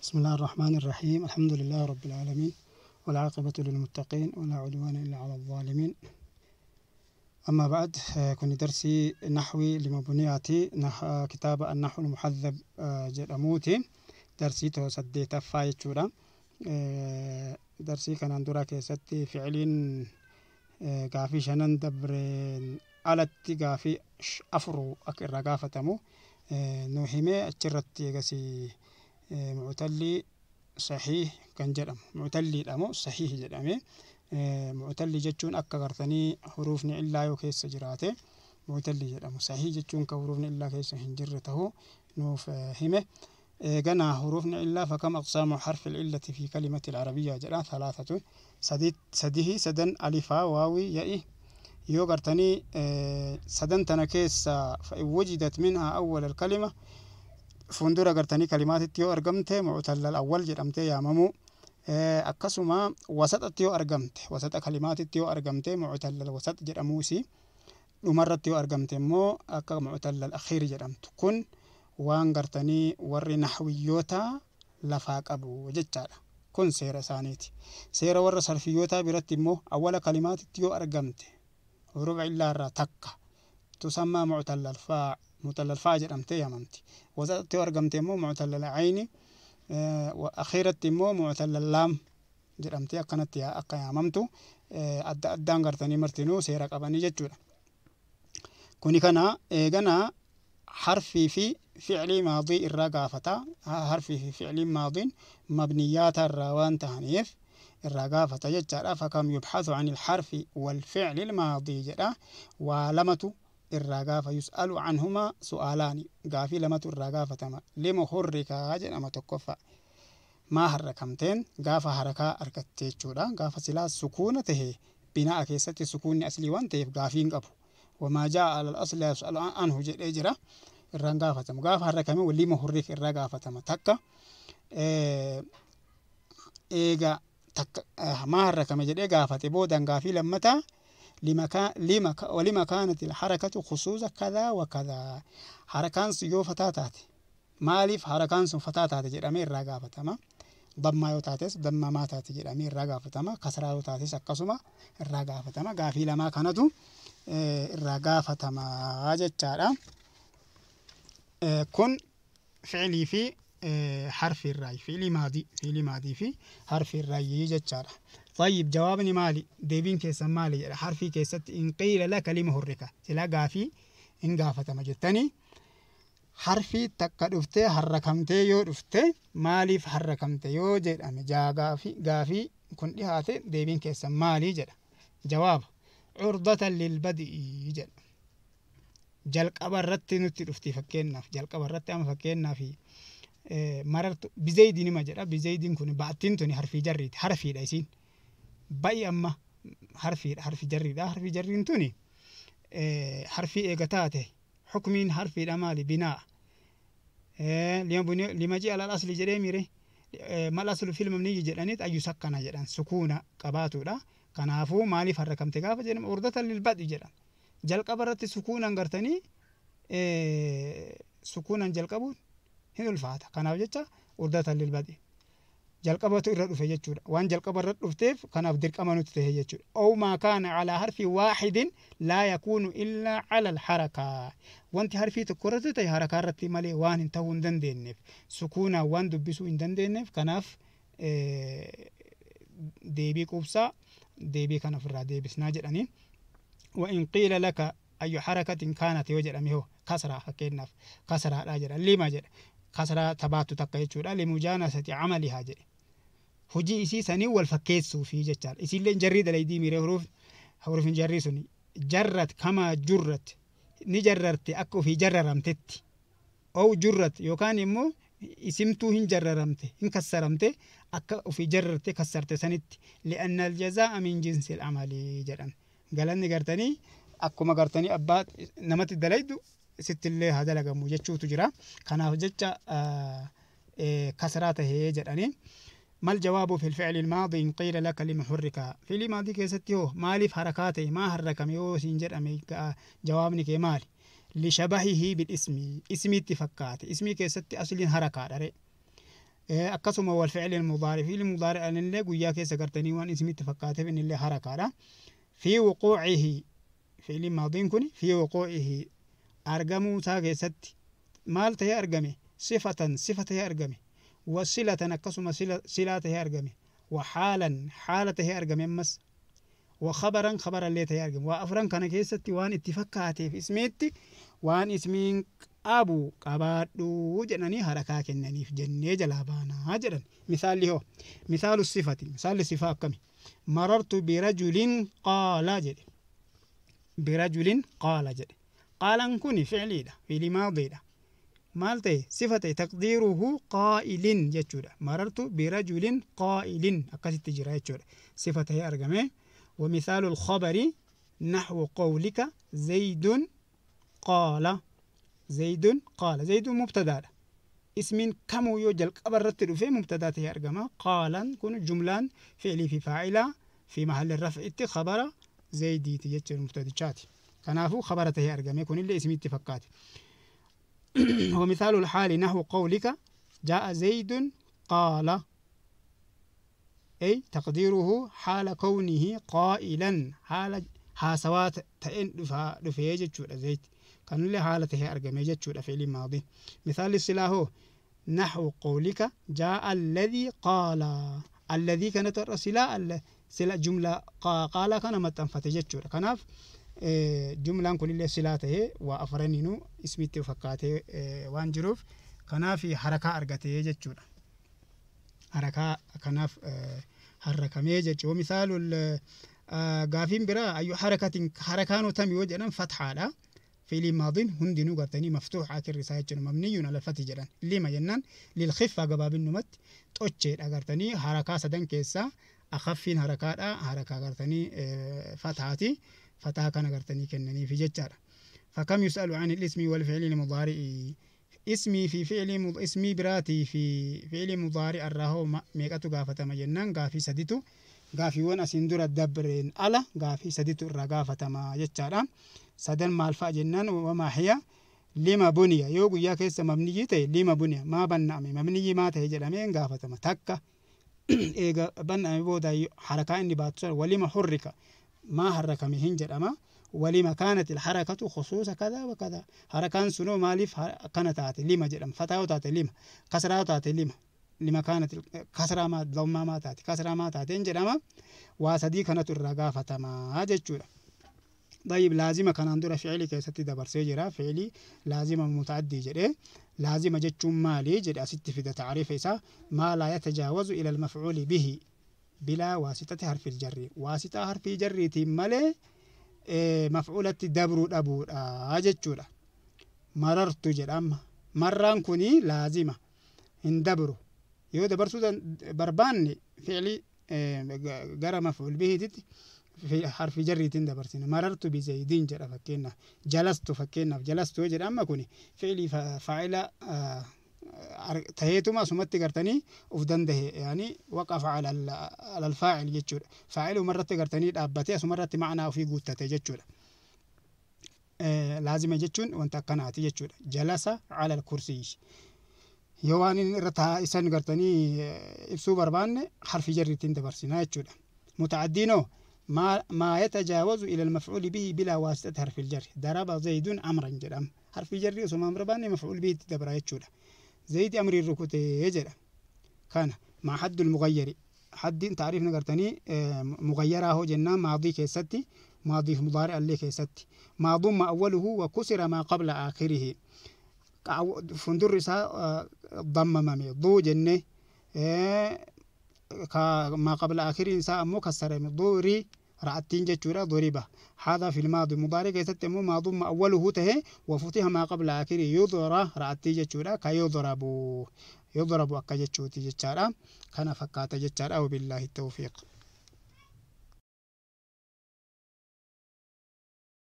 بسم الله الرحمن الرحيم. الحمد لله رب العالمين، والعاقبة للمتقين، ولا عدوان إلا على الظالمين. أما بعد، كن درسي نحوي لمبنياتي كتاب النحو المحذب jedhamuuti. Darsii too saddeetaffaa jechuudha. Darsii kanaan dura keessatti fi'iliin gaafii shanan dabreen alatti gaafii afur akka irraa gaafatamu nu himee, achirratti eegasii muctallii sahiih kan jedhamu, muctalliidha moo sahiih jedhame. Muctallii jechuun akka gartanii huruufni illaa yoo keessa jiraate muctallii jedhamu, sahiih jechuun kan huruufni illaa keessa hin jirre tahuu nuuf hime. Eeganaa huruufni illaa فكم أقسام حرف العلة في كلمة العربية jedha. ثلاثة, sadihi, sadan, alifaa, waawii, ya'i. Yoo gartanii sadan tana keessa فإن وجدت منها أول الكلمة, fuuldura gartanii kalimaatitti yoo argamte muctallal awwal jedhamtee yaamamuu, akkasuma wasaxatti yoo argamte, wasaxa kalimaatitti yoo argamte muctallal wasax jedhamuusi, dhumarratti yoo argamte immoo akka muctallal akhiir jedhamtu. Kun waan gartanii warri naxwiyyoota lafaa qabu jechaadha. Kun seera isaaniiti. Seera warra sarfiyyootaa biratti immoo awwala kalimaatitti yoo argamte hurufa illaa irraa takka تسمى معتل الفاء, معتل الفاء jedhamtee yaamamti. Wasaxatti yoo argamte immoo معتل العين, akhiiratti immoo معتل اللام jedhamtee akkanatti akka yaamamtu adda addaan gartanii martinuu seera qabanii jechuudha. Kuni kana eeganaa harfii fi ficlii maadii irraa gaafata. Harfii fi ficliin maadiin mabniyyaata irraa waan tahaniif irraa gaafata jechaadha. فكم يبحث عن الحرف والفعل الماضي jedha. Waa lamatu irraa gaafa, يسأل عنهما سؤالان, gaafii lamatu irraa gaafatama. لم حرك jedhama tokkoffaa. Maa harrakamteen? Gaafa harakaa argatte jechuudha. Gaafa silaa sukuuna tahe, binaa keessatti sukuunni aslii waan ta'eef gaafii hin qabu. وما جاء على الأصل لا يسأل عنه jedhee jira. Irraan gaafatamu. Gaafa harrakame لم حرك irraa gaafatama. Takka eega takka maa harrakame jedhee gaafate boodan gaafii lammataa ولما كانت الحركة خصوصا كذا وكذا, harakaan sun yoo fataa taate maaliif harakaan sun fataa taate jedhamee irraa gaafatama. Dammaa yoo taates dammaa maa taate jedhamee irraa gaafatama. Kasraa yoo taates akkasuma irraa gaafatama. Gaafii lamaa kanatu irraa gaafatama jechaadha. Kun fi'ilii fi harfi irraayi, fi'ilii maadii fi harfi irraayi jechaadha. طيب, jawaabni maali? Deebiin keessan maali jedha. Harfii keessatti إن قيل لك لم حرك, silaa gaafii hin gaafatama jettanii, harfii takka dhuftee harrakamtee yoo dhufte maaliif harrakamte yoo jedhame, jaa gaafii kun dhihaate, deebiin keessan maali jedha. Jawaaba عرضة للبدء jedha. Jalqaba irratti nutti dhufti. Fakkeenyaaf jalqaba irratti amma fakkeenyaaf مررت بزيد nima jedha. بزيد kun ba'attiin tuni harfii jarriiti, harfiidha isiin. Ba'i amma harfiidha, harfi jarriidha. Harfi jarriin tuni harfii eega taate xukmiin harfiidha maali? Binaa. لما جاء على الأصل jedhee mire. ما الأصل في المبني jedhaniit أن يسكن jedhan, sukuuna qabaatudha. Kanaafuu maaliif harrakamte gaafa jedhamu عرضة للبدء jedhan. Jalqaba irratti sukuunan gartanii sukuunan jalqabuun hin ulfaata. Kanaaf jecha عرضة للبدء, jalqabatu irra dhufe jechuudha. Waan jalqaba irra dhufteef kanaaf dirqama nuti ta'e jechuudha. أو ما كان على حرف واحد لا يكون إلا على الحركة, wanti harfii tokko irratti ta'e harakaa irratti malee waan hin ta'uu hin dandeenyeef, sukuunaan waan dubbisuu hin dandeenyeef, kanaaf deebii quubsaa deebii kana ofirraa deebisnaa jedhanii. وإن قيل لك أي حركة كانت yoo jedhame hoo? Kasraa fakkeenyaaf, kasraadha jedha. لم jedha, kasraa tabaattu takka jechuudha. لمجانسة عملها jedhe, hojii isii sanii wal fakkeessuufi jechaadha. Isiillee jarrii dalaydii miiree, hurufin jarrii suni جرت كما جرت, ni jarrarte akka ofii jarraramtetti, أو جرت yookaan immoo isimtuu hin jarraramte, hin kassaramte akka ofii jarrarte kassarte sanitti. لأن الجزاء من جنس العمل jedhan. Galanni gartanii akkuma gartanii abbaa namatti dalaydu sittillee haa dalagamu jechuutu jira. Kanaaf jecha kasraa tahee jedhanii. ما الجواب في الفعل الماضي إن قيل لك لم حرك؟ فعل ماضي keessatti hoo maaliif harakaa ta'e, maa harrakame yoo siin jedhame, jawaabni kee maali? لشبهه بالاسم, ismiitti fakkaate. Ismii keessatti asliin harakaadha re. Akkasuma wal fi'li mudaari, fi'li mudaari'aan illee guyyaa keessa gartanii waan ismitti fakkaateef inni illee harakaadha. Fi wuquucihi, fi'li maadiin kun fi wuquucihi argamuu isaa keessatti maal ta'ee argame? Sifatan, sifa ta'ee argame. Wasilatan, akkasuma silaa ta'ee argame. Waxaalan, haala ta'ee argame ammas. Wakhabaran, khabarallee ta'ee argame. Waa afran kana keessatti waan itti fakkaateef ismiitti waan ismiin qabu qabaadhuu jedhanii harakaa kennaniif jennee jalaa baanaa jedhan. Misaalli hoo? Misaalu sifati, misaalli sifaa akkami? Marartu birajulin qaala jedhe. Birajulin qaala jedhe. Qaalan kun ficliidha, fi'li maadiidha. Maal ta'e? Sifa ta'e. Taqdiiruhu qaa'ilin jechuudha. Marartu birajulin qaa'ilin akkasitti jira jechuudha. Sifa ta'e argame. ومثال الخبر نحو قولك زيد قال. زيد قال، زيد مبتدا، اسم كم يوجل قبرت في مبتدا أرجما. قالا كن جملان فعلي في فاعلة في محل الرفع خبر زيد تيجر مبتدا كنافو خبرته أرجما يكون اللي اسم اتفقات. ومثال الحال نحو قولك جاء زيد قال، أي تقديره حال كونه قائلا، حال حاسوات تئن دفع جتشورة زيد كان له حالته أرجم جتشورة فعل ماضي. مثال الصلة نحو قولك جاء الذي قال. الذي كانت الرسالة سلا جملة قال كان متنفت جتشورة كناف جملة كل اللي سلاته وأفرنينو اسمي تفكاته وانجروف كناف حركة أرجته جتشورة حركة كناف حركة جتشورة. ومثال gaafiin biraa ayyu harakatin harakaanoo tam yoo jedhan fathaadha. Fi'lii maadiin hundinuu gartanii maftuuxa akirri isaa jechuun mabniyyuun ala fati jedhan. Lima jennaan lilkhiffa gabaabinumatti xocheedha gartanii harakaa sadan keessaa akhaffiin harakaadha, harakaa gartanii fathaati, fataa kana gartanii kennaniifi jechaadha. Fakam yus'alu an al-ismi wal fi'li al-mudaari'i, ismii fi fi'lii ismii biraatii fi fi'lii mudaari irraa hoo meeqatu gaafatama jennaan gaafii saditu, gaafiiwwan asiin dura dabreen ala gaafii saditu irraa gaafatama jechaadha. Sadan maal fa'a jennaan wamaa hiya lima buniya, yoo guyyaa keessa mabniyyii ta'e lima buniya maa banna'ame, mabniyyii maa ta'e jedhamee gaafatama. Takka eega banna'ame booda harakaa inni baatu sana walima hurrika maa harrakame hin jedhama. Walima kaanat ilharakatu khusuusa kadaa wa kadaa, harakaan sunoo maaliif akkana taate lima jedhama. Fataa yoo taate lima, kasraa yoo taate lima, lima kaanat kasraa maa dhammaa maa taate kasraa maa taate hin jedhama. Waa sadii kanatu irraa gaafatamaa jechuudha. طيب لازمة كان عندنا فعلي كيستي دبر سيجرا فعلي لازمة متعدي جري لازمة جتشم مالي جري أست في تعريف إسا ما لا يتجاوز إلى المفعول به بلا واسطة حرف الجر، واسطة حرف الجر تمالي مفعولة دبر أبو أجتشورا. مررت جرام مران كوني لازمة إن دبرو يو دبرسو برباني فعلي جرى مفعول به تت في حرف جر تندبرسين. مررت بزيدين جرى فكينا، جلست فكينا، جلست جرى أما كوني فعلي فاعل تهيتما سمت قرتني أفدنده يعني وقف على على الفاعل جتشور فاعل مرة قرتني أبتي مرة معنا في قوتة جتشور لازم جتشون وانت قناعتي جتشور. جلس على الكرسي يوان رتها إسان قرتني إبسو بربان حرف جر تندبرسين جتشور. متعدينو ما يتجاوز إلى المفعول به بلا واسطة حرف الجر. ضرب زيد أمرا جرم حرف جر ثم أمر بان مفعول به تدبر يجودا. زيد أمر الركوت يجرا كان مع حد المغير حد تعريف نقرتني مغيره هو جنة ماضي كيستي ماضي مضارع اللي كيستي ما ضم أوله وكسر ما قبل آخره فندر ضم مامي ضو جنة ما قبل آخره إنسان مكسر ضوري رأتين جتورا ضربة. هذا في الماضي مضارع كيستي ما ضم أوله ته وفتح ما قبل آخره يضرب رأتين جتورا كيضرب يضرب أكجتشوتي جتشارا كان فكات جتشارا وبالله التوفيق.